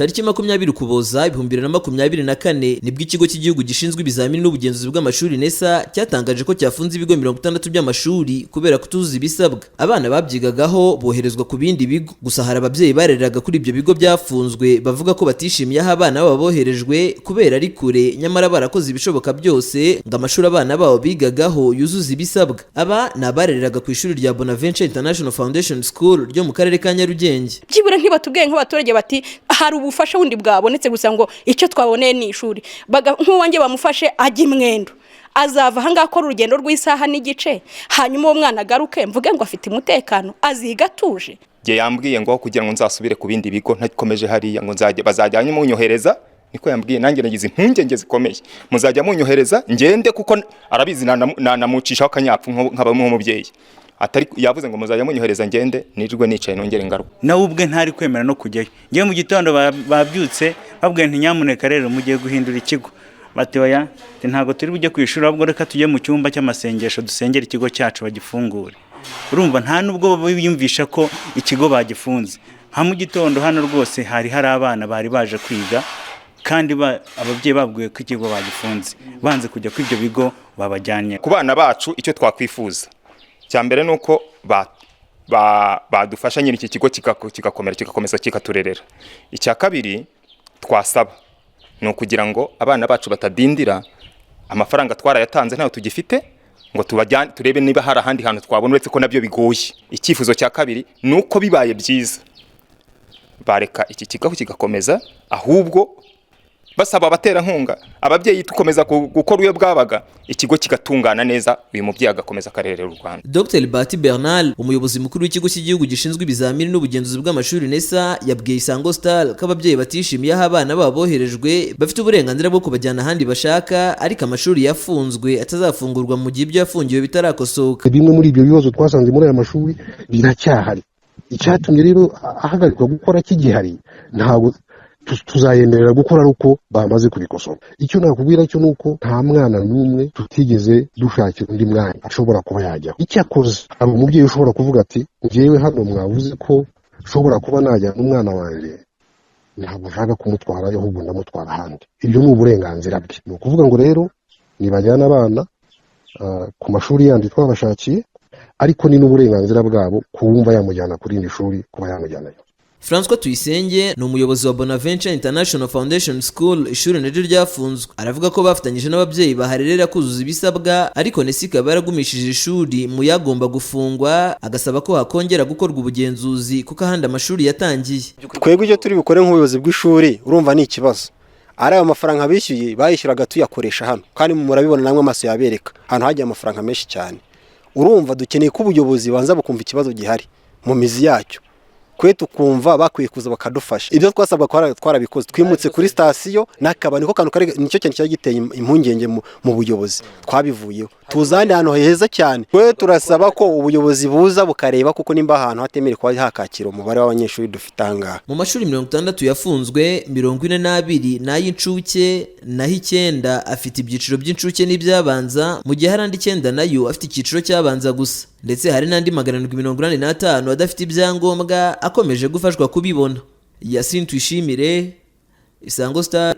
Tariki 20 Ukuboza 2024 nibwo Ikigo cy'Igihugu gishinzwe Ibizamini n'Ubugenzuzi bw'Amashuri, NESA, cyatangaje ko cyafunze ibigo 60 by'amashuri kubera kutuzuza ibisabwa. Abana babyigagaho boherezwa ku bindi bigo. Gusa hari ababyeyi barereraga kuri ibyo bigo byafunzwe bavuga ko batishimiye aho abana babo boherejwe kubera ari kure, nyamara barakoze ibishoboka byose ngo amashuri abana babo bigagaho yuzuze ibisabwa. Aba ni abarereraga ku ishuri rya Bonaventure International Foundation School ryo mu Karere ka Nyarugenge. Byibura ntibatubwiye nk'abaturage bati hari ubufasha bundi bwabonetse gusa, ngo icyo twaboneye ni ishuri. Nk'uwanjye bamufashe ajya imwendo, azava ahangaha akora urugendo rw'isaha n'igice, hanyuma uwo mwana agaruke mvuge ngo afite umutekano, aziga atuje? Njye yambwiye ngo kugira ngo nzasubire ku bindi bigo ntakomeje hariya, ngo nzajya bazajya munyohereza, niko yambwiye. Nanjye nagize impungenge zikomeye, muzajya munyohereza ngende, kuko arabizi nanamucishaho akanyapfu nkaba nk'umubyeyi atari. Yavuze ngo muzajya munyohereza ngende, nirirwe nicaye, nongere ngaruke. Nawe ubwe ntari kwemera no kujyayo. Ngewe mu gitondo babyutse babwiye nti: "Nyamuneka rero mugiye guhindura ikigo." Bati: "Oya." Ati: "Ntabwo turi bujye ku ishuri, ahubwo reka tujye mu cyumba cy'amasengesho dusengere ikigo cyacu bagifungure." Urumva nta nubwo biyumvisha ko ikigo bagifunze. Nka mu gitondo hano rwose hari abana bari baje kwiga, kandi ababyeyi babwiwe ko ikigo bagifunze, banze kujya kuri ibyo bigo babajyanye. Ku bana bacu, icyo twakwifuza cya mbere ni uko badufasha nyine iki kigo kigakomera, kigakomeza kikaturerera. Icya kabiri twasaba ni ukugira ngo abana bacu batadindira. Amafaranga twarayatanze, ntayo tugifite ngo tubajyane turebe niba hari ahandi hantu twabona, uretse ko nabyo bigoye. Icyifuzo cya kabiri ni uko bibaye byiza bareka iki kigo kigakomeza, ahubwo basaba abaterankunga, ababyeyi dukomeza gukora iyo bwabaga, ikigo kigatungana neza, uyu mubyeyi agakomeza akarerera u Rwanda. Dr Bahati Bernard, umuyobozi mukuru w'Ikigo cy'Igihugu gishinzwe Ibizamini n'Ubugenzuzi bw'Amashuri, NESA, yabwiye Isango Star ko ababyeyi batishimiye aho abana babo boherejwe bafite uburenganzira bwo kubajyana ahandi bashaka, ariko amashuri yafunzwe atazafungurwa mu gihe ibyo yafungiwe bitarakosoka. Bimwe muri ibyo bibazo twasanze muri aya mashuri biracyahari. Icyatumye rero ahagarikwa gukora kigihari, ntabwo tuzayemerera gukora ari uko bamaze kubikosora. Icyo nakubwira cyo ni uko nta mwana n'umwe tutigeze dushakira undi mwanya ashobora kuba yajyaho. Icyakoze hari umubyeyi ushobora kuvuga ati: "Njyewe hano mwavuze ko nshobora kuba najyana umwana wanjye, ntabwo nshaka kumutwarayo, ahubwo ndamutwara ahandi." Ibyo ni uburenganzira bwe. Ni ukuvuga ngo rero nibajyana abana ku mashuri yandi twabashakiye, ariko ni n'uburenganzira bwabo kuwumva yamujyana ku rindi shuri kuba yamujyanayo. François Tuyisenge ni umuyobozi wa Bonaventure International Foundation School, ishuri naryo ryafunzwe. Aravuga ko bafatanyije n'ababyeyi baharerera kuzuza ibisabwa, ariko NESA ikaba yaragumishije ishuri mu yagomba gufungwa, agasaba ko hakongera gukorwa ubugenzuzi kuko ahandi amashuri yatangiye. Twebwe icyo turi bukore nk'ubuyobozi bw'ishuri, urumva ni ikibazo ari ayo mafaranga bishyuye, bayishyuraga tuyakoresha hano, kandi murabibona namwe, amaso yabereka ahantu hagiye amafaranga menshi cyane. Urumva dukeneye ko ubuyobozi banza bukumva ikibazo gihari mu mizi yacyo, kwe tukumva bakwiye kuza bakadufasha. Ibyo twasabwa twarabikoze, twimutse kuri sitasiyo n'akaba niko kantu kari nicyo kintu cyari giteye impungenge mu buyobozi. Twabivuyeho, tuza ahandi hantu heza cyane. Twe turasaba ko ubuyobozi buza bukareba kuko nimba ahantu hatemerewe kuba hakakira umubare w'abanyeshuri dufite aha ngaha. Mu mashuri 60 yafunzwe, 42 ni ay'incuke, naho 9 afite ibyiciro by'incuke n'ibyabanza, mu gihe hari andi 9 nayo afite icyiciro cy'abanza gusa, ndetse hari n'andi 785 adafite ibyangombwa akomeje gufashwa kubibona. Yasin Tuyishimire, Isango Star.